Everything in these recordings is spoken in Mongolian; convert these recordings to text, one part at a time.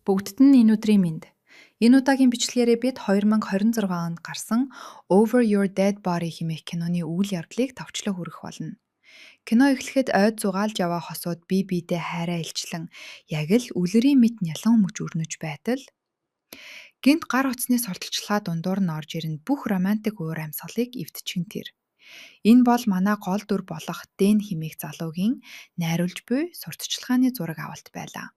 Бүгдд нь энэ өдрийн мэнд. Энэ удаагийн бичлэгээрээ бид 2026 онд гарсан Over Your Dead Body хэмээх киноны үйл явдлыг товчлон хүргэх болно. Кино эхлэхэд ойд зугаалж яваа хосууд бие биедээ хайраа илчлэн яг л үлэрийн мэт нялан мөч өрнөж байтал гэнэт гар утасны сурталчилгаа дундуур нь орж ирэн бүх романтик уур амьсгалыг эвдчихэн тэр. Энэ бол манай гол дүр болох Дэн хэмээх залуугийн найруулж буй сурталчилгааны зураг авалт байлаа.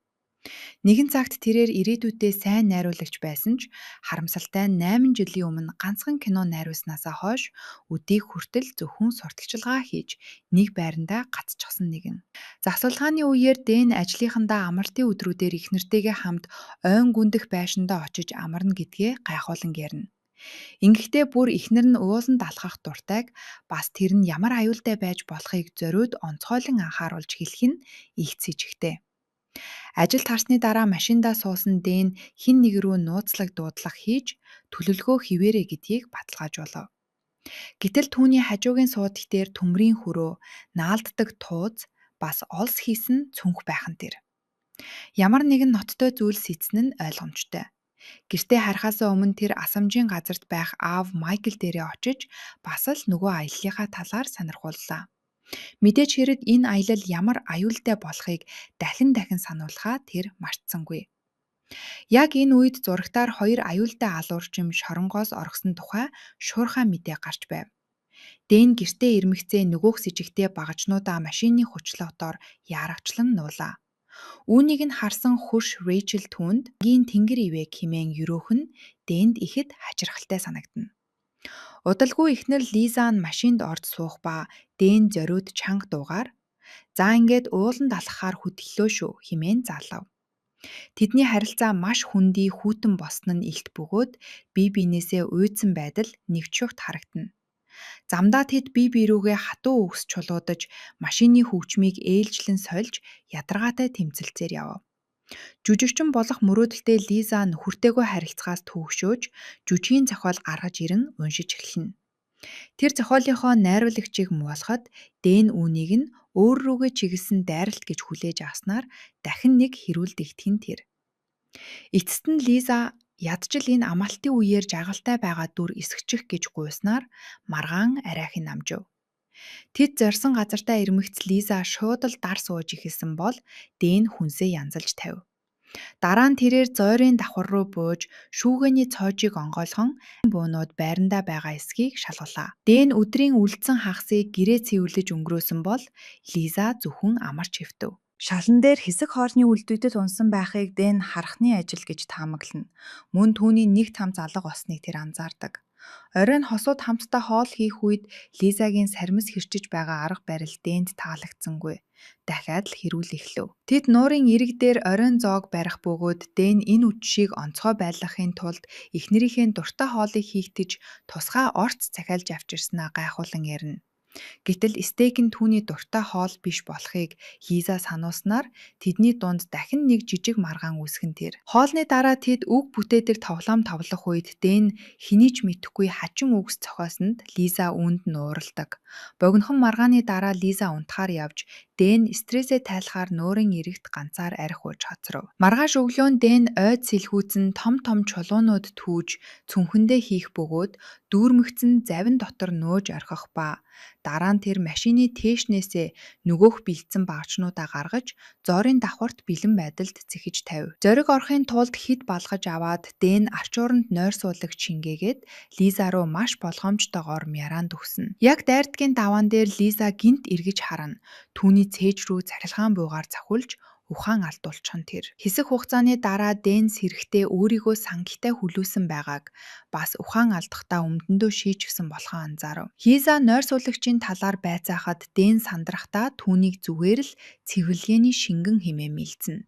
Нэгэн цагт тэрээр ирээдүйдээ сайн найруулагч байсан ч харамсалтай нь 8 жилийн өмнө ганцхан кино найруулснаасаа хойш өдийг хүртэл зөвхөн сурталчилгаа хийж нэг байрандаа гацчихсан нэгэн. Засвалгааны үеэр Дэн ажлынхандаа амралтын өдрүүдээр эхнэртэйгээ хамт ойн гүндэх байшиндаа очиж амарна гэдгээ гайхуулан ярина. Ингэхдээ бүр эхнэр нь ууланд алхах дуртайг бас тэр нь ямар аюултай байж болохыг зориуд онцгойлон анхааруулж хэлэх нь их цэжигтэй. Ажилд харсны дараа машиндаа суусан Дэн хэн нэг рүү нууцлаг дуудлага хийж төлөвлөгөө хэвээрэй гэдгийг баталгаажуулав. Гэтэл түүний хажуугийн суудал дээр төмрийн хөрөө, наалддаг тууз бас олс хийсэн цүнх байх нь тэр. Ямар нэгэн ноттой зүйл сэцэн нь ойлгомжтой. Гэртээ харихаасаа өмнө тэр асамжийн газарт байх аав Майкл дээрээ очиж бас л нөгөө аяллынхаа талаар сонирхууллаа. Мэдээж хэрэг энэ аялал ямар аюултай болохыг дахин дахин сануулахаа тэр мартсангүй. Яг энэ үед зурагтаар хоёр аюултай алуурчин шоронгоос орхисон тухай шуурхай мэдээ гарч байв. Дэн гэртээ ирмэгцээ нөгөөх сэжигтэй багажнуудаа машины хучлаатоор яарагчлан нуулаа. Үүнийг нь харсан хөрш Рэйчел түүнд "Ангийн тэнгэр ивээг" хэмээн ерөөх нь Дэнд ихэд хачирхалтай санагдана. Удалгүй эхнэр Лиза нь машинд орж суух ба Дэн зориуд чанга дуугаар "За ингээд ууланд алхахаар хөдлөлөө шүү" хэмээн заалав. Тэдний харилцаа маш хүндий хүйтэн болсон нь илт бөгөөд бие биенээсээ уйдсан байдал нэвчүүхт харагдана. Замдаа тэд бие бие рүүгээ хатуу үгс чулуудаж, машины хөгжмийг ээлжлэн сольж ядаргаатай тэмцэлцээр явав. Жүжигчин болох мөрөөдөлтэй Лиза нөхөртэйгөө харилцахаас түгшөөж, жүжигийн зохиол гаргаж ирэн уншиж эхэлнэ. Тэр зохиолынхоо найруулагчийг муулахад Дэн үүнийг нь өөр рүүгээ чиглэсэн дайралт гэж хүлээж авснаар дахин нэг хэрүүлдэгдэх нь тэр. Эцэст нь Лиза ядчил энэ амралтын үеэр жаргалтай байгаа дүр эсгэчих гэж гуйснаар маргаан арайхийн намжив. Тэд зорьсон газартаа ирмэгц Лиза шууд л дар сууж эхэлсэн бол Дэн хүнсээ янзалж тавив. Дараа нь тэрээр зойрын давхар руу бууж шүүгээний цоожийг онгойлгон буунууд байрандаа байгаа эсэхийг шалгалаа. Дэн өдрийн үлдсэн хагасыг гэрээ цэвэрлэж өнгөрөөсөн бол Лиза зөвхөн амарч хэвтэв. Шалан дээр хэсэг хоолны үлдэгдэл унсан байхыг Дэн харахны ажил гэж таамаглана. Мөн түүний нэг там залга олсныг тэр анзаардаг. Оройн хосууд хамтдаа хоол хийх үед Лизагийн сармис хэрчиж байгаа арга барил Дэнд таалагдсангүй. Дахиад л хэрүүл эхлэв. Тэд нуурын эрэг дээр оройн зоог барих бөгөөд Дэн энэ үдшийг онцгой байлгахын тулд эхнэрийнхээ дуртай хоолыг хийхдээ тусгай орц захиалж авчирснаа гайхуулан ярина. Гэтэл стейк нь түүний дуртай хоол биш болохыг Лиза сануулснаар тэдний дунд дахин нэг жижиг маргаан үүсэх нь тэр. Хоолны дараа тэд үг бүтээдэг тоглоом тоглох үед Дэн хэний ч мэдэхгүй хачин үгс зохиосонд Лиза үүнд нь уурладаг. Богинохон маргааны дараа Лиза унтахаар явж Дэн стрессээ тайлахаар нуурын эрэгт ганцаар архи ууж хоцров. Маргааш өглөө нь Дэн ойд сэлхүүцэн том том чулуунууд түүж цүнхэндээ хийх бөгөөд дүүрмэгцэн завин дотор нөөж орхих ба дараа нь тэр машины тээшнээсээ нөгөөх бэлдсэн багажнуудаа гаргаж зоорын давхарт бэлэн байдалд цэхэж тавив. Зориг орохын тулд хэд балгаж аваад Дэн арчууранд нойрсуулагч шингээгээд Лиза руу маш болгоомжтойгоор мяраан дүгснэ. Яг дайрдгийн даваан дээр Лиза гэнэт эргэж харна. Түүний цээж рүү цахилгаан буугаар цохилж ухаан алдуулчих нь тэр. Хэсэг хугацааны дараа Дэн сэрэхдээ өөрийгөө сангилтай хүлүүлсэн байгааг бас ухаан алдахдаа өмдөндөө шийчвэсэн болохоо анзаарав. Лиза нойрсуулагчийн талаар байцаахад Дэн сандрахдаа түүнийг зүгээр л цэвэрлэгээний шингэн хэмээн мэлзэнэ.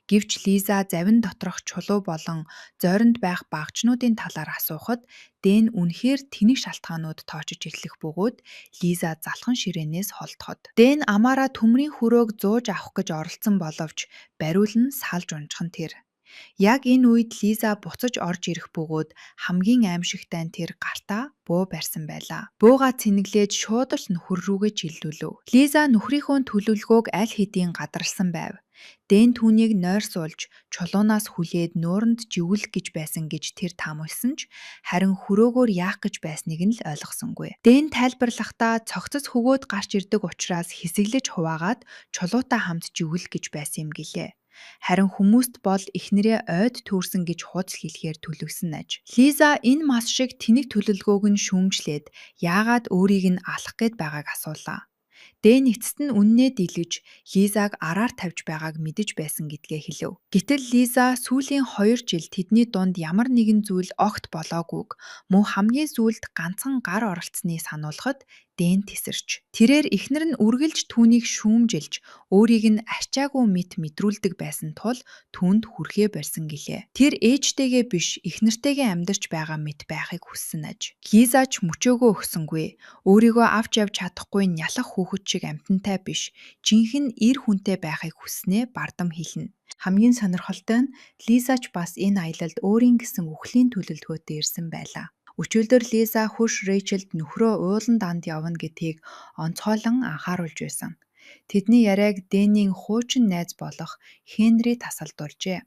Гэвч Лиза завин доторх чулуу болон зойронд байх багажнуудын талаар асуухад Дэн үнэхээр тэнэг шалтгаанууд тоочиж эхлэх бөгөөд Лиза залхан ширээнээс холдоход. Дэн амаараа төмрийн хөрөөг зууж авах гэж оролдсон боловч бариул нь салж унжих нь тэр. Яг энэ үед Лиза буцаж орж ирэх бөгөөд хамгийн аймшигтай нь тэр гартаа буу барьсан байлаа. Буугаа цэнэглээд шууд л нөхөр рүүгээ чиглүүлэв. Лиза нөхрийнхөө төлөвлөгөөг аль хэдийн гадарласан байв. Дэн түүнийг нойрсуулж, чулуунаас хүлээд нууранд живүүлэх гэж байсан гэж тэр таамагласан ч харин хөрөөгөөр яах гэж байсныг нь л ойлгосонгүй. Дэн тайлбарлахдаа цогцос хөгөөд гарч ирдэг учраас хэсэглэж хуваагаад чулуутай хамт живүүлэх гэж байсан юм гэлээ. Харин хүмүүст бол эхнэрээ ойд төөрсөн гэж хуудас хэлэхээр төлөвсөн аж. Лиза энэ мас шиг тэнэг төлөвлөгөөг нь шүүмжлээд яагаад өөрийг нь алах гээд байгааг асуулаа. Дэн эцэст нь үннээ дийлэж Лизаг араар тавьж байгааг мэдэж байсан гэдгээ хэлэв. Гэтэл Лиза сүүлийн 2 жил тэдний дунд ямар нэгэн зүйл огт болоогүйг мөн хамгийн сүүлд ганцхан гар оролцсныг сануулхад Дэн тесэрч. Тэрээр эхнэр нь үргэлж түүнийг шүүмжилж, өөрийг нь арчаагүй мэт мэдрүүлдэг байсан тул түүнд хүрхээ барьсан гэлээ. Тэр ээжтэйгээ биш, эхнэртэйгээ амьдарч байгаа мэт байхыг хүссэн аж. Лиза ч мөчөөгөө өгсөнгүй. Өөрийгөө авч явж чадахгүй нялх хүүхэд шиг амьтантай биш, жинхэнэ эр хүнтэй байхыг хүсснээ бардам хэлнэ. Хамгийн сонирхолтой нь Лиза ч бас энэ аялалд өөрийн гэсэн үхлийн төлөвлөгөөтэй ирсэн байлаа. Өчигдөр Лиза хөрш Рэйчелд нөхрөө уулан данд явна гэдгийг онцгойлон анхааруулж байсан. Тэдний яриаг Дэнийн хуучин найз болох Хенри тасалдуулжээ.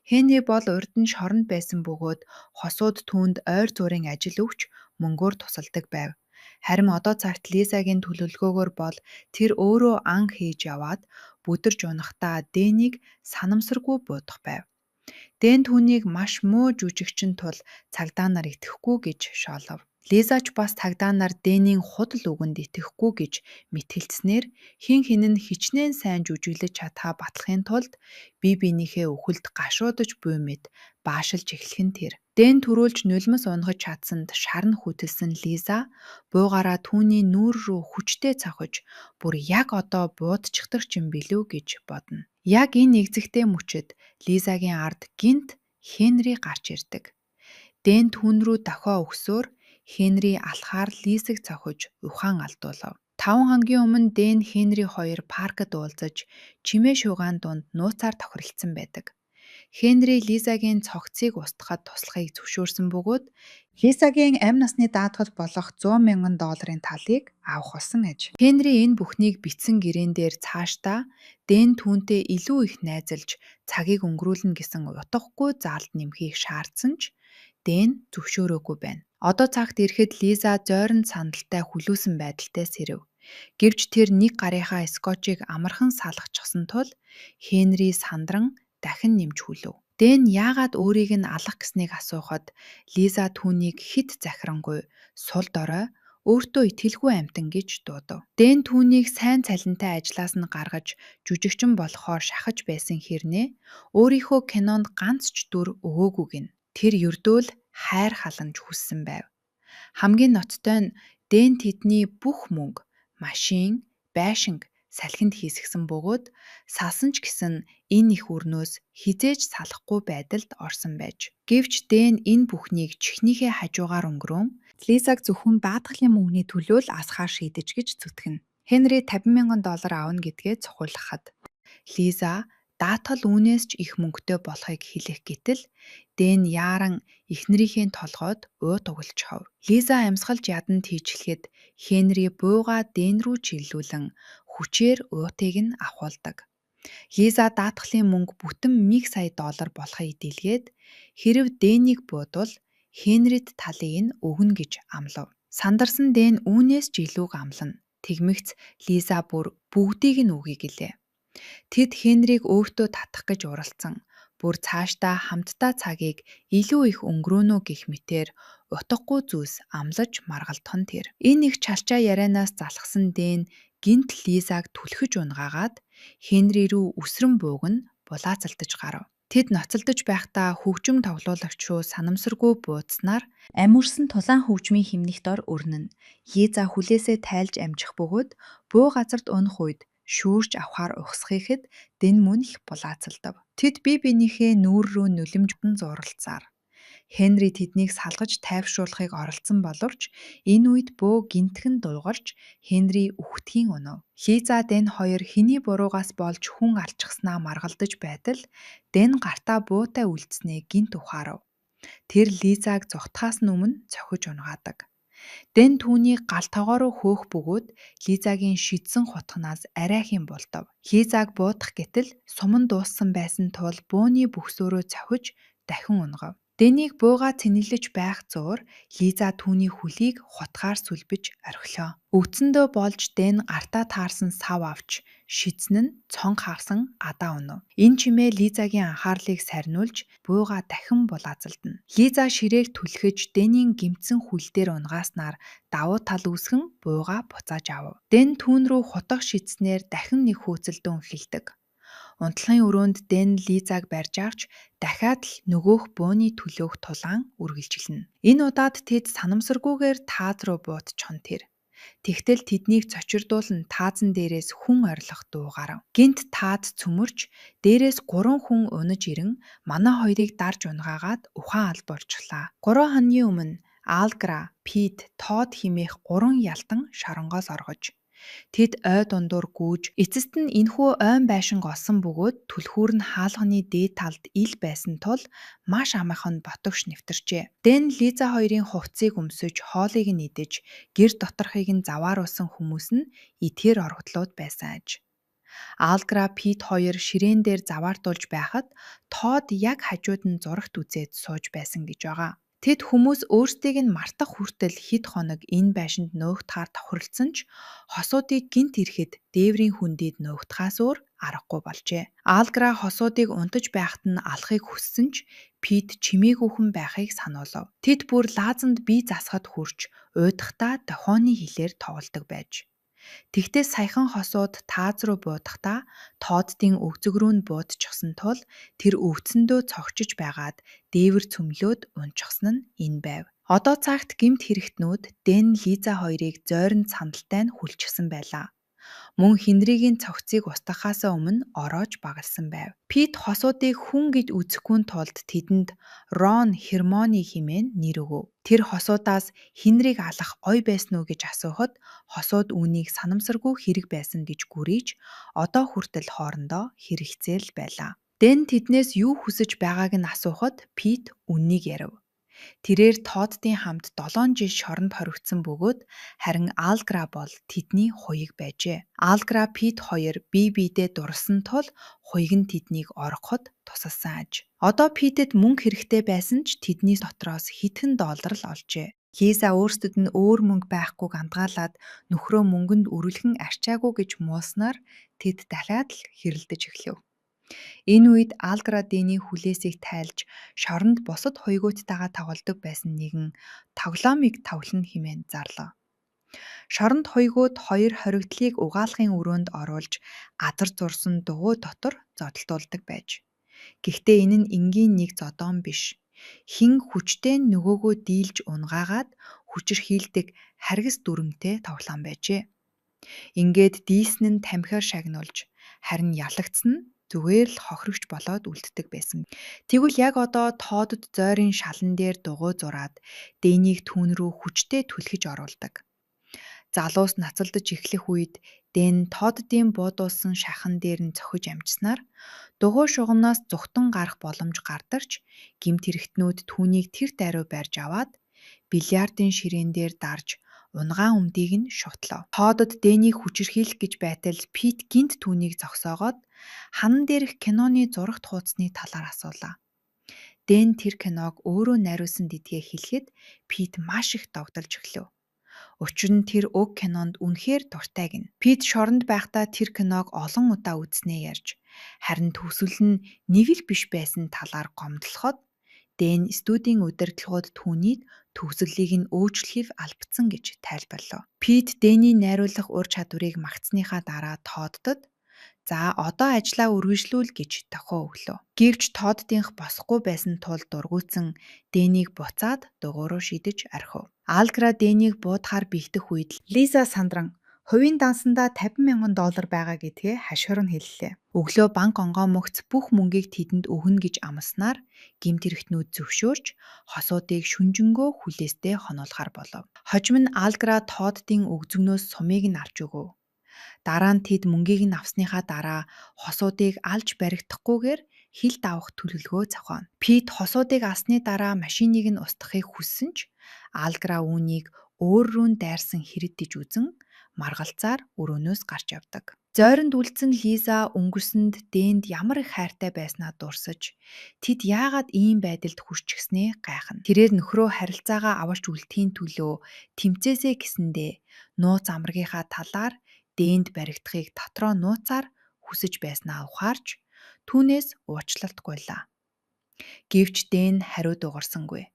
Хенри бол урд нь шоронд байсан бөгөөд хосууд түүнд ойр зуурын ажил өгч мөнгөөр тусалдаг байв. Харин одоо цагт Лизагийн төлөвлөгөөгөөр бол тэр өөрөө ан хийж яваад бүдэрч унахдаа Дэнийг санамсаргүй буудах байв. Дэн түүнийг маш муу жүжигчин тул цагдаа нар итгэхгүй гэж шоолов. Лиза ч бас цагдаа нар Дэнийн худал үгэнд итгэхгүй гэж мэтгэлцсэнээр хэн хэн нь хичнээн сайн жүжиглэж чадхаа батлахын тулд бие биенийхээ үхэлд гашуудаж буй мэт баашилж эхлэх нь тэр. Дэн түрүүлж нулимс унагаж чадсанд шарн хөтөлсөн Лиза буугаараа түүний нүүр рүү хүчтэй цохиж бүр яг одоо буудчихдаг ч юм билүү гэж бодно. Яг энэ нэгзэгтэй мөчид Лизагийн ард гэнэт Хенри гарч ирдэг. Дэн түүн рүү дохио өгсөөр Хенри алхахаар Лизаг цохиж ухаан алдуулав. 5 хоногийн өмнө Дэн Хенри хоёр паркад уулзаж чимээ шуугаан дунд нууцаар тохиролцсон байдаг. Хенри Лизагийн цогцыг устгахад туслахыг зөвшөөрсөн бөгөөд Лизагийн амь насны даатгал болох 100 мянган долларын талыг авах болсон аж. Хенри энэ бүхнийг бичсэн гэрээн дээр цаашдаа Дэн түүнтэй илүү их найзалж цагийг өнгөрүүлнэ гэсэн утгагүй заалд нэмэхийг шаардсан ч Дэн зөвшөөрөөгүй байна. Одоо цагт ирэхэд Лиза зойронд сандалтай хүлүүсэн байдалтай сэрэв. Гэвч тэр нэг гарынхаа скотчийг амархан салгачихсан тул Хенри сандран дахин нэмж хүлэв. Дэн яагаад өөрийг нь алах гэснийг асуухад Лиза түүнийг хэт захирангүй сул дорой өөртөө итгэлгүй амьтан гэж дуудав. Дэн түүнийг сайн цалинтай ажлаас нь гаргаж жүжигчин болохоор шахаж байсан хэрнээ өөрийнхөө кинонд ганц ч дүр өгөөгүй гэнэ. Тэр ердөө л хайр халамж хүссэн байв. Хамгийн ноцтой нь Дэн тэдний бүх мөнгө, машин, байшинг салхинд хийсгэсэн бөгөөд салсан ч гэсэн энэ их өрнөөс хэзээ ч салахгүй байдалд орсон байж. Гэвч Дэн энэ бүхнийг чихнийхээ хажуугаар өнгөрөөн Лизаг зөвхөн даатгалын мөнгөний төлөө л асахаар шийдэж гэж зүтгэнэ. Хенри 50 мянган доллар авна гэдгээ цохиулахад Лиза даатгал үүнээс ч их мөнгөтэй болохыг хэлэх гэтэл Дэн яаран эхнэрийнхээ толгойд уут угалчихав. Лиза амьсгалж ядан тийчлэхэд Хенри буугаа Дэн рүү чиглүүлэн хүчээр уутыг нь авахуулдаг. Лиза даатгалын мөнгө бүтэн 1 сая доллар болохыг дийлгээд хэрэв Дэнийг буудвал Хенрид талыг нь өгнө гэж амлав. Сандарсан Дэн үүнээс ч илүүг амлана. Тэгмэгц Лиза бүр бүгдийг нь өгье гэлээ. Тэд Хенрийг өөртөө татах гэж уралдсан. Бүр цаашдаа хамтдаа цагийг илүү их өнгөрөөнө гэх мэтээр утгагүй зүйлс амлаж маргалдах нь тэр. Энэ их чалчаа ярианаас залхсан Дэн гэнэт Лизаг түлхэж унагаагаад Хенри рүү үсрэн бууг нь булаацалтаж гарав. Тэд ноцолдож байхдаа хөгжим тоглуулагч руу санамсаргүй буудсанаар амь үрсэн тулаан хөгжмийн хэмнэгт ор өрнөнө. Лиза хүлээсээ тайлж амжих бөгөөд буу газарт унах үед шүүрч авахаар ухсах Дэн мөн л булаацалдав. Тэд бие биенийхээ нүүр рүү нулимждан зуралцсаар. Хенри тэднийг салгаж тайвшруулахыг оролдсон боловч энэ үед бөө гэнэтхэн дуугарч Хенри үхдэхийн унав. Лиза, Дэн хоёр хэний буруугаас болж хүн алчихснаа маргалдаж байтал Дэн гартаа буутай үлдсэнээ гэнэт ухаарав. Тэр Лизаг зугтахаас нь өмнө цохиж унагаадаг. Дэн түүнийг гал тогоо руу хөөх бөгөөд Лизагийн шидсэн хутганаас арайхийн булдав. Лизаг буудах гэтэл сум нь дууссан байсан тул бууны бөхсөөрөө цохиж дахин унагав. Дэнийг буугаа цэнэглэж байх зуур Лиза түүний хөлийг хутгаар сүлбэж орхилоо. Өвдсөндөө болж Дэн гартаа таарсан сав авч шидсэн нь цонх хаарсан адаа унав. Энэ чимээ Лизагийн анхаарлыг сарниулж буугаа дахин булаацалдана. Лиза ширээг түлхэж Дэнийн гэмтсэн хөл дээр унгааснаар давуу тал үүсгэн буугаа буцааж авав. Дэн түүн рүү хутга шидсэнээр дахин нэг хөөцөлдөн эхэлдэг. Унтлахын өрөөнд Дэн Лизаг барьж авч дахиад л нөгөөх бууны төлөөх тулаан үргэлжилнэ. Энэ удаад тэд санамсаргүйгээр тааз руу буутчихна тэр. Тэгтэл тэднийг цочирдуулан таазан дээрээс хүн орилох дуу гарав. Гэнэт тааз цөмөрч дээрээс 3 хүн унаж ирэн манай хоёрыг дарж унагаагаад ухаан алдуулчихлаа. 3 хоногийн өмнө Алгра, Пит, Тод хэмээх 3 ялтан шоронгоос оргож Тэд ой дундуур гүйж эцэст нь энэхүү ойн байшинг олсон бөгөөд түлхүүр нь хаалганы дээд талд ил байсан тул маш амархан ботогш нэвтэрчээ. Дэн Лиза хоёрын хувцсыг өмсөж, хоолыг нь идэж, гэр доторхыг нь завааруулсан хүмүүс нь эдгээр оргодлууд байсан аж. Алгра, Пит хоёр ширээн дээр заваартуулж байхад Тод яг хажууд нь зурагт үзээд сууж байсан гэж байгаа. Тэд хүмүүс өөрсдийг нь мартах хүртэл хэд хоног энэ байшинд нуугдахаар тохиролцсон ч хосуудыг гэнэт ирэхэд дээврийн хөндийд нуугдахаас өөр аргагүй болжээ. Алгра хосуудыг унтаж байхад нь алахыг хүссэн ч Пит чимээгүйхэн байхыг сануулав. Тэд бүр лаазанд бие засахад хүрч уйдахдаа дохионы хилээр тоглодог байж. Тэгтэл саяхан хосууд тааз руу буудахдаа Тооддын өвзөг рүү нь буудчихсан тул тэр өвдсөндөө цогчиж байгаад дээвэр цөмлөөд унчихсан нь энэ байв. Одоо цагт гэмт хэрэгтнүүд Дэн, Лиза хоёрыг зойронд сандалтай нь хүлчихсэн байлаа. Мөн Хенригийн цогцыг устгахаасаа өмнө ороож багалсан байв. Пит хосуудыг хүн гэж үзэхгүй тулд тэдэнд Рон, Хермони хэмээн нэр өгөв. Тэр хосуудаас Хенриг алах ой байсан уу гэж асуухад хосууд үүнийг санамсаргүй хэрэг байсан гэж гүрийж одоо хүртэл хоорондоо хэрэгцээл байлаа. Дэн тэднээс юу хүсэж байгааг нь асуухад Пит үнэнийг ярив. Тэрээр Тооддын хамт 7 жил шоронд хоригдсон бөгөөд харин Алгра бол тэдний хуйг байжээ. Алгра, Пит хоёр бие биедээ дурласан тул хуйг нь тэднийг оргоход тусалсан аж. Одоо Питэд мөнгө хэрэгтэй байсан ч тэдний дотроос хэдхэн доллар л олжээ. Лиза өөрсдөд нь өөр мөнгө байхгүйг андгаалаад нөхрөө мөнгөнд үргэлхэн арчаагүй гэж муулснаар тэд дахиад л хэрэлдэж эхлэв. Энэ үед Алгра Дэний хүлээсийг тайлж шоронд бусад хуйгууттайгаа тоглодог байсан нэгэн тоглоомыг тоглоно хэмээн зарлав. Шоронд хуйгууд хоёр хоригдлыг угаалгын өрөөнд оруулж газар зурсан дугуй дотор зодолдуулдаг байж. Гэхдээ энэ нь энгийн нэг зодоон биш. Хэн хүчтэй нь нөгөөгөө дийлж унагаагаад хүчирхийлдэг харгас дүрэмтэй тоглоом байжээ. Ингээд дийлсэн нь тамхиар шагнуулж харин ялагдсан нь зүгээр л хохирогч болоод үлддэг байсан. Тэгвэл яг одоо Тоодод зойрын шалан дээр дугуй зураад Дэнийг түүн рүү хүчтэй түлхэж оруулдаг. Залуус нацалдаж эхлэх үед Дэн Тооддын буудуулсан шахан дээр нь цохиж амжсанаар дугуй шугамнаас зүхтан гарах боломж гардарч гэмт хэрэгтнүүд түүнийг тэр даруй барьж аваад бильярдын ширээн дээр дарж унагаан өмдийг нь шутлав. Тоодод Дэнийг хүчирхийлэх гэж байтал Пит гэнэт түүнийг зогсоогоод ханан дээрх киноны зурагт хуудасны талаар асуулаа. Дэн тэр киног өөрөө найруулсан гэдгээ хэлэхэд Пит маш их догдолж эхлэв. Учир нь тэр уг кинонд үнэхээр дуртай гэнэ. Пит шоронд байхдаа тэр киног олон удаа үзснээ ярьж, харин төгсгөл нь нэг л биш байсан талаар гомдлоход Дэн студийн удирдлагууд түүнийг төгсгөлийг нь өөрчлөхийг албацсан гэж тайлбарлав. Пит Дэний найруулах ур чадварыг магтсаныхаа дараа Тооддод за одоо ажлаа үргэлжлүүл гэж дохио өглөө. Гэвч Тооддынх босохгүй байсан тул дургүйцэн Дэнийг буцаад дугуй руу шидэж орхив. Алгра Дэнийг буудахаар бэлдэх үед Лиза сандран Хувийн дансандаа 50,000 доллар байгаа гэдгээ хашхиран хэллээ. Өглөө банк онгоомогц бүх мөнгийг тэдэнд өгнө гэж амласнаар гэмт хэрэгтнүүд зөвшөөрч хосуудыг шүнжэнгөө хүлээстэй хонуулахар болов. Хожим нь Алгра Тоддын өгзөгнөөс сумыг нь авч өгөв. Дараа нь тэд мөнгийг нь авсныхаа дараа хосуудыг алж баригдахгүйгээр хилд авах төлөвлөгөө зохионо. Пит хосуудыг алсны дараа машиныг нь устгахыг хүссэн ч Алгра үүнийг өөр рүү нь дайрсан хэрэгдэж үзэн маргалцаар өрөөнөөс гарч явдаг. Зойронд үлдсэн Лиза өнгөрсөнд Дэнд ямар их хайртай байснаа дурсаж, тэд яагаад ийм байдалд хүрчихснээ гайхна. Тэрээр нөхрөө харилцаагаа аварч үлдэхийн төлөө тэмцээсэй гэсэндээ нууц амрагийнхаа талаар Дэнд баригдахыг дотроо нууцаар хүсэж байснаа ухаарч түүнээс уучлалт гуйлаа. Гэвч Дэн хариу дуугарсангүй.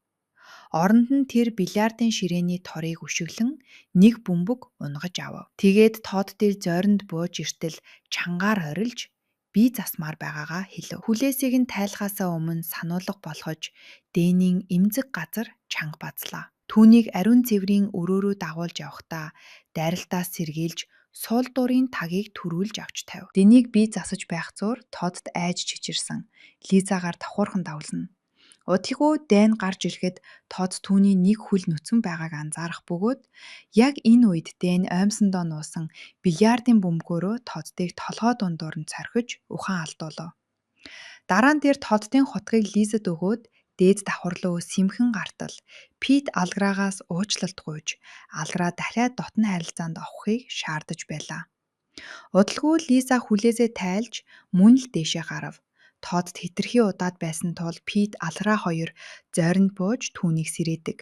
Оронд нь тэр бильярдын ширээний торыг өшиглөн нэг бөмбөг унагаж авав. Тэгээд Тоддыг зойронд бууж иртэл чангаар орилж бие засмаар байгаагаа хэлэв. Хүлээсийг нь тайлахаасаа өмнө сануулга болгож Дэнийн эмзэг газар чанга базлаа. Түүнийг ариун цэврийн өрөө рүү дагуулж явахдаа дайралтаас сэргийлж суул дурын тагийг түрүүлж авч тавив. Дэнийг бие засаж байх зуур Тодд айж чичирсэн. Лизагаар давхуурхан давлна. Удалгүй Дэн гарч ирэхэд Тод түүний нэг хөл нүцгэн байгааг анзаарах бөгөөд яг энэ үед Дэн оймсондоо нуусан бильярдын бөмбөгөөрөө Тоддыг толгой дундуур нь цорхиж ухаан алдуулав. Дараа нь тэр Тоддын хутгийг Лизад өгөөд дээд давхар руу сэмхэн гартал Пит Алграгаас уучлалт гуйж Алгра дахиад дотно харилцаанд авахыг шаардаж байлаа. Удалгүй Лиза хүлээсээ тайлж мөн л дээшээ гарав. Тодд хэтэрхий удаад байсан тул Пит Алгра хоёр зойронд бууж түүнийг сэрээдэг.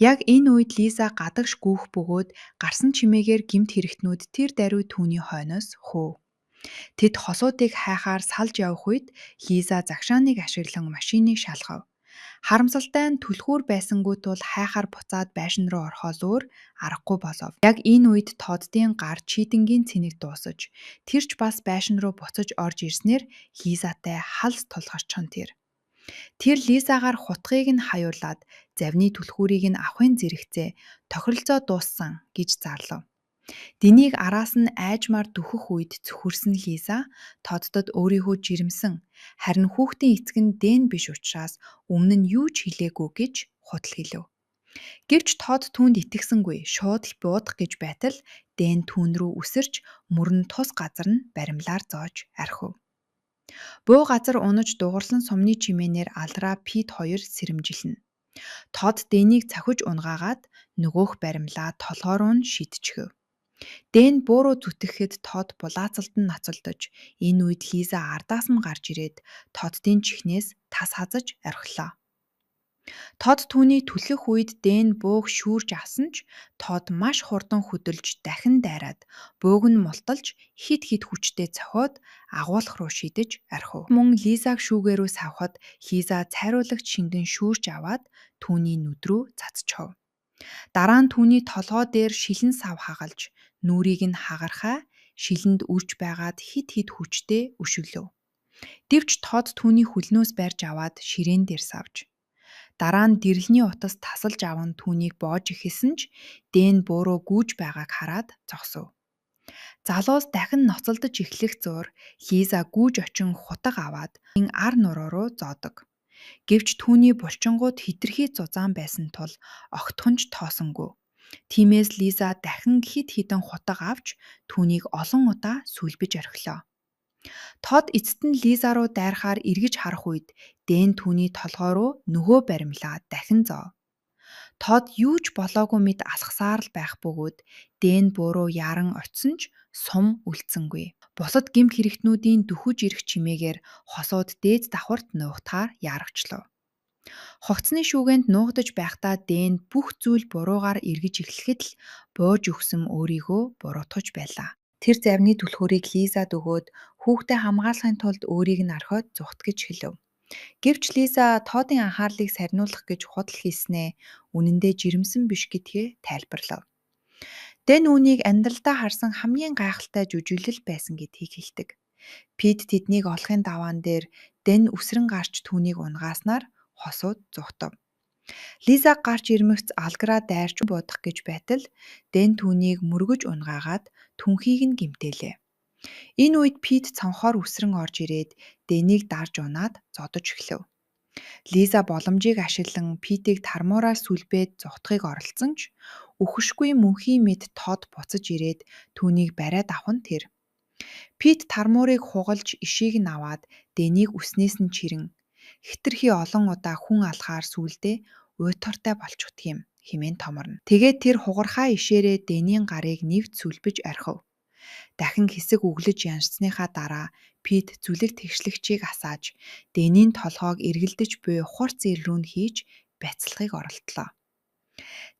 Яг энэ үед Лиза гадагш гүйх бөгөөд гарсан чимээгээр гэмт хэрэгтнүүд тэр даруй түүний хойноос хөөв. Тэд хосуудыг хайхаар салж явах үед Лиза загшааныг ашиглан машиныг шалгав. Харамсалтай нь түлхүүр байсангүй тул хайхаар буцаад байшин руу орохоос өөр аргагүй болов. Яг энэ үед Тоддын гар чийдэнгийн цэнэг дуусаж, тэр ч бас байшин руу буцаж орж ирснээр Лизатай халс тулгарчхан тэр. Тэр Лизагаар хутгийг нь хаюулаад завны түлхүүрийг нь авахын зэрэгцээ тохиролцоо дууссан гэж зарлав. Дэнийг араас нь айжмаар дөхөх үед цөхөрсөн Лиза Тоддод өөрийгөө жирэмсэн, харин хүүхдийн эцэг нь Дэн биш учраас өмнө нь юу ч хэлээгүй гэж худал хэлэв. Гэвч Тод түүнд итгэсэнгүй, шууд л буудах гэж байтал Дэн түүн рүү үсэрч мөрөн тус газар нь баримлаар зоож архив. Буу газар унаж дугарлан сумны чимээнээр Алраа Пит хоёр сэрэмжилнэ. Тод Дэнийг цохиж унгаагаад нөгөөх баримлаа толгой руу нь шидчихэв. Дэн бууруу зүтгэхэд Тод булаацалд нь ноцолдож, энэ үед Лиза ардаас нь гарч ирээд Тоддын чихнээс тас хазаж орхилоо. Тод түүнийг түлхэх үед Дэн бууг шүүрж авсан ч Тод маш хурдан хөдөлж дахин дайраад бууг нь мулталж хэд хэд хүчтэй цохиод агуулах руу шидэж орхив. Мөн Лизаг шүүгээрөө савхад Лиза цайруулагч шингэн шүүрч аваад түүний нүд рүү цацчихов. Дараа нь түүний толгой дээр шилэн сав хагалж нүрийг нь хагархай шилэнд үрж байгаад хэд хэд хүчтэй өшөглөв. Гэвч Тод түүний хөлнөөс барьж аваад ширээн дээр савж. Дараа нь дэрлэний утас тасалж аван түүнийг боож эхэлсэн ч Дэн бууруу гүйж байгааг хараад зогсов. Залуус дахин ноцолдож эхлэх зуур Лиза гүйж очин хутга аваад ар нуруу руу зоодог. Гэвч түүний булчингууд хэтэрхий зузаан байсан тул огтхон ч тоосонгүй. Тиймээс Лиза дахин хэд хэдэн хутга авч түүнийг олон удаа сүлбэж орхилоо. Тод эцэст нь Лиза руу дайрахаар эргэж харах үед Дэн түүний толгой руу нөгөө баримлаа дахин зоов. Тод юу ч болоогүй мэт алхасаар л байх бөгөөд Дэн бууруу яаран очсон ч сум үлдсэнгүй. Бусад гэмт хэрэгтнүүдийн дөхөж ирэх чимээгээр хосууд дээд давхарт нуугдахаар яарвчлав. Хогцны шүүгээнд нуугдаж байхдаа Дэн бүх зүйл буруугаар эргэж эхлэхэд л бууж өгсөн өөрийгөө буруутгаж байлаа. Тэр завны түлхүүрийг Лизад өгөөд хүүхдээ хамгаалахын тулд өөрийг нь орхиод зугт гэж хэлэв. Гэвч Лиза Тодын анхаарлыг сарниулах гэж худал хийснээ үнэндээ жирэмсэн биш гэдгээ тайлбарлав. Дэн үүнийг амьдралдаа харсан хамгийн гайхалтай жүжиглэл байсан гэдгийг хэлдэг. Пит тэднийг олохын даваан дээр Дэн үсрэн гарч түүнийг унгааснаар хосууд зугтав. Лиза гарч ирмэгц Алграа дайрч буудах гэж байтал Дэн түүнийг мөргөж унагаагаад түнхийг нь гэмтээлээ. Энэ үед Пит цонхоор үсрэн орж ирээд Дэнийг дарж унаад зодож эхлэв. Лиза боломжийг ашиглан Питийг тармуураар сүлбээд зугтахыг оролдсон ч үхэшгүй мөнхийн мэд Тод буцаж ирээд түүнийг бариад авах нь тэр. Пит тармуурыг хугалж ишийг нь аваад Дэнийг үснээс нь чирэн хэтэрхий олон удаа хүн алхаар сүүлдээ уйтгартай болчихдог юм хэмээн томорно. Тэгээд тэр хугархаа ишээрээ Дэнийн гарыг нэвт сүлбэж орхив. Дахин хэсэг өглөж янжсаныхаа дараа Пит зүлэг тэгшлэгчийг асааж Дэнийн толгойг эргэлдэж буй хурц ир рүү нь хийж бяцлахыг оролдлоо.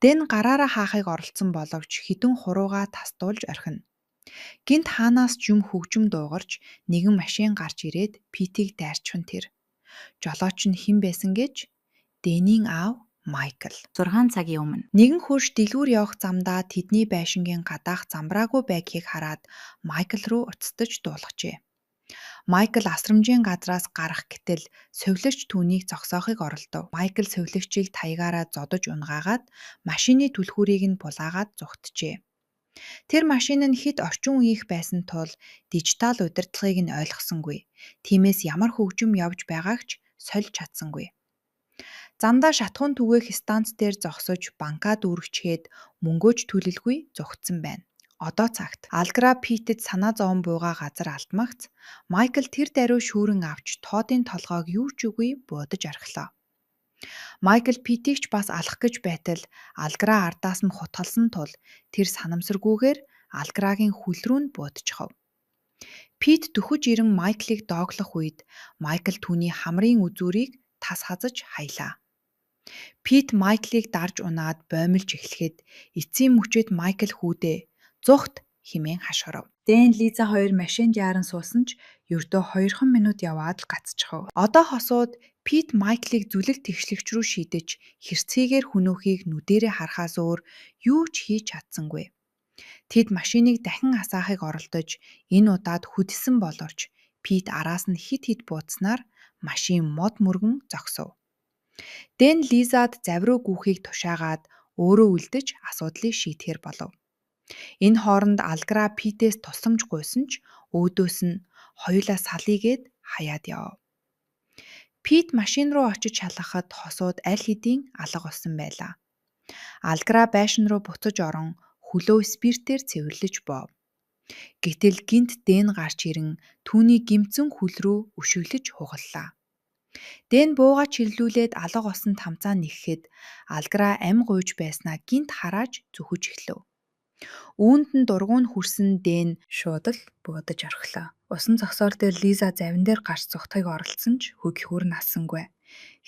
Дэн гараараа хаахыг оролдсон боловч хэдэн хуруугаа тасдуулж орхино. Гэнэт хаанаас ч юм хөгжим дуугарч нэгэн машин гарч ирээд Питийг дайрчих нь тэр. Жолооч нь хэн байсан гэж? Дэнийн аав Майкл. 6 цагийн өмнө. Нэгэн хөрш дэлгүүр явах замдаа тэдний байшингийн гадаах замбраагүй байдлыг хараад Майкл руу уцтаж дуулгажээ. Майкл асрамжийн газраас гарах гэтэл сувилагч түүнийг зогсоохыг оролдов. Майкл сувилагчийг таягаараа зодож унагаагаад машины түлхүүрийг нь булаагаад зугтжээ. Тэр машин нь хэт орчин үеийнх байсан тул дижитал удирдлагыг нь ойлгосонгүй. Тиймээс ямар хөгжим явж байгааг ч сольж чадсангүй. Замдаа шатахуун түгээх станц дээр зогсож банкаа дүүргэчихэд мөнгөө ч төлөлгүй зугтсан байна. Одоо цагт Алгра Питэд санаа зовон буугаа газар алдмагц Майкл тэр даруй шүүрэн авч Тоодын толгойг юу ч үгүй буудаж орхилоо. Майкл Питийг ч бас алах гэж байтал Алгра ардаас нь хутгалсан тул тэр санамсаргүйгээр Алграгийн хөл рүү нь буудчихав. Пит дөхөж ирэн Майклыг дооглох үед Майкл түүний хамрын үзүүрийг тас хазаж хаялаа. Пит Майклыг дарж унаад боомилж эхлэхэд эцсийн мөчид Майкл хүүдээ "Зугт" хэмээн хашгирав. Дэн Лиза хоёр машинд яаран суусан ч ердөө 2 минут яваад л гацчихав. Одоо хосууд Пит Майклыг зүлэг тэгшлэгч рүү шидэж хэрцгийгээр хөнөөхийг нүдэрээ харахаас өөр юу ч хийж чадсангүй. Тэд машиныг дахин асаахыг оролдож энэ удаад хөдөлсөн боловч Пит араас нь хэд хэд буудсанаар машин мод мөргөн зогсов. Дэн Лизад зав руу гүйхийг тушаагаад өөрөө үлдэж асуудлыг шийдэхээр болов. Энэ хооронд Алгра Питээс тусламж гуйсан ч өөдөөс нь хоёулаа салъя гээд хаяад явав. Пит машин руу очиж шалгахад хосууд аль хэдийн алга болсон байлаа. Алгра байшин руу буцаж орон хөлөө спиртээр цэвэрлэж боов. Гэтэл гэнэт Дэн гарч ирэн түүний гэмтсэн хөл рүү өшиглөж хугаллаа. Дэн буугаа чиглүүлээд алга болсон тамцаа нэхэхэд Алгра амь гуйж байснаа гэнэт харааж зүхэж эхлэв. Үүнд нь дургүй нь хүрсэн Дэн шууд л буудаж орхилоо. Усан зогсоол дээр Лиза завин дээр гарч зугтахыг оролдсон ч хөдөлхүүр нь алсангүй.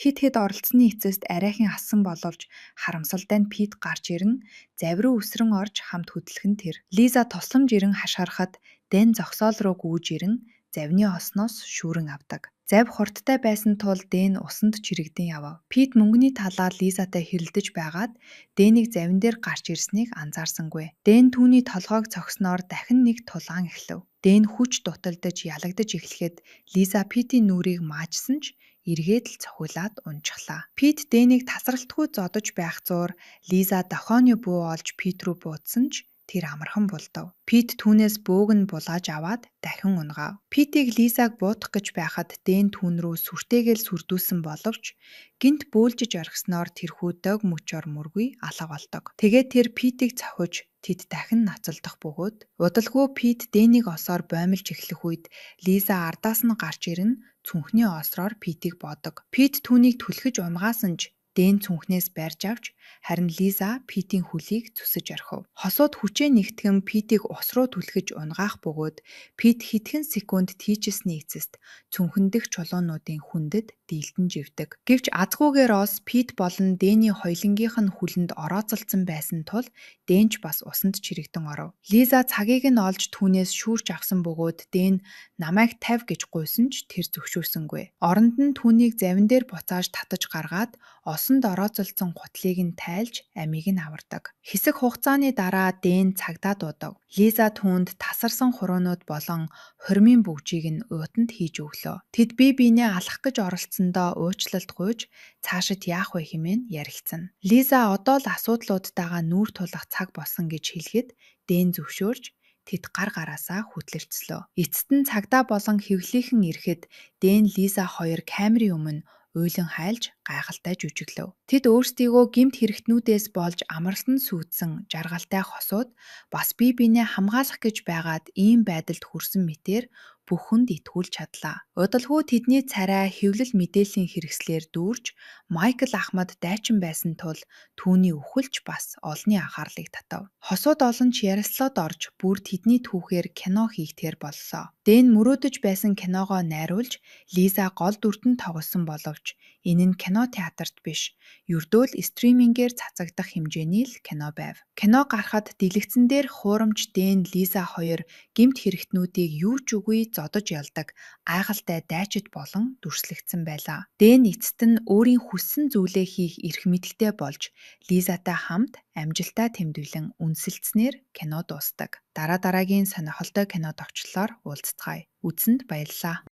Хэд хэд оролдсоны эцэст арайхан ассан боловч харамсалтай нь Пит гарч ирэн зав руу үсрэн орж хамт хөдлөх нь тэр. Лиза тусламж ирэн хашгирахад Дэн зогсоол руу гүйж ирэн завны осноос шүүрэн авдаг. Зав хурдтай байсан тул Дэн усанд чирэгдэн явав. Пит мөнгөний талаар Лизатай хэрэлдэж байгаад Дэнийг завин дээр гарч ирснийг анзаарсангүй. Дэн түүний толгойг цогсноор дахин нэг тулаан эхлэв. Дэн хүч дуталдаж ялагдаж эхлэхэд Лиза Питийн нүрийг маажсан ч эргээд л цохиулаад унчихлаа. Пит Дэнийг тасралтгүй зодож байх зуур Лиза дохионы буу олж Пит рүү буудсан ч тэр амархан булдав. Пит түүнээс бөөг нь булааж аваад дахин унагаав. Питийг Лизаг буутгах гэж байхад Дэн түүн рүү сүртэйгээл сүрдүүлсэн боловч гэнэт бөөлжиж орхисноор тэрхүү дог мөчөөр мөргүй алга болдог. Тэгээд тэр Питийг цохиж тэд дахин ноцолдох бөгөөд удалгүй Пит Дэнийг олсоор боомилж эхлэх үед Лиза ардаас нь гарч ирэн цүнхний оосроор Питийг боодог. Пит түүнийг түлхэж унагаасан ч Дэн цүнхнээс барьж авч харин Лиза Питийн хөлийг зүсэж орхив. Хосууд хүчээ нэгтгэн Питийг ус руу түлхэж унагаах бөгөөд Пит хэдхэн секунд тийжсэний эцэст цүнхэн дэх чулуунуудын хүндэд дийлдэн живдэг. Гэвч азгүйгээр ос Пит болон Дэний хоёулангийнх нь хүлэнд орооцолдсон байсан тул Дэн ч бас усанд чирэгдэн оров. Лиза цагийг нь олж түүнээс шүүрч авсан бөгөөд Дэн намайг тавь гэж гуйсан ч тэр зөвшөөрсөнгүй. Оронд нь түүнийг завин дээр буцааж татаж гаргаад осон Усанд орооцолдсон гутлыг нь тайлж амийг нь авардаг. Хэсэг хугацааны дараа Дэн цагдаа дуудав. Лиза түүнд тасарсан хуруунууд болон хормын бөгжийг нь уутанд хийж өглөө. Тэд бие биенээ алах гэж оролцсондоо уучлалт гуйж цаашид яах вэ хэмээн ярилцсан. Лиза одоо л асуудлуудтайгаа нүүр тулах цаг болсон гэж хэлэхэд Дэн зөвшөөрч тэд гар гараасаа хөтлөлцлөө. Эцэст нь цагдаа болон хэвлэлийнхэн ирэхэд Дэн, Лиза хоёр камерын өмнө уйлан хайлж гайхалтай жүжиглэв. Тэд өөрсдийгөө гэмт хэрэгтнүүдээс болж амралтанд сүйдсэн жаргалтай хосууд бас бие биенээ хамгаалах гэж байгаад ийм байдалд хүрсэн мэтээр бүх хүнд итгүүлж чадлаа. Удалгүй тэдний царай хэвлэл мэдээллийн хэрэгслээр дүүрж Майкл Ахмад дайчин байсан тул түүний үхэлж бас олонний анхаарлыг татав. Хосууд олон ч ярилцлагад орж бүр тэдний түүхээр кино хийгдэхээр боллоо. Дэн мөрөөдөж байсан киногоо найруулж Лиза гол дүрд нь тоглосон боловч энэ нь кино театрт биш, ердөө л стримингээр цацагдах хэмжээний л кино байв. Кино гарахад дэлгэцэн дээр хуурамч Дэн, Лиза хоёр гэмт хэрэгтнүүдийг юу ч үгүй зодож ялдаг гайхалтай дайчид болон дүрслэгдсэн байлаа. Дэн эцэст нь өөрийн хүссэн зүйлээ хийх эрх мэдэлтэй болж Лизатай хамт амжилтаа тэмдэглэн үнсэлцснээр кино дуусдаг. Дараа дараагийн сонирхолтой кино товчлолоор уулзацгаая. Үзсэнд баярлалаа.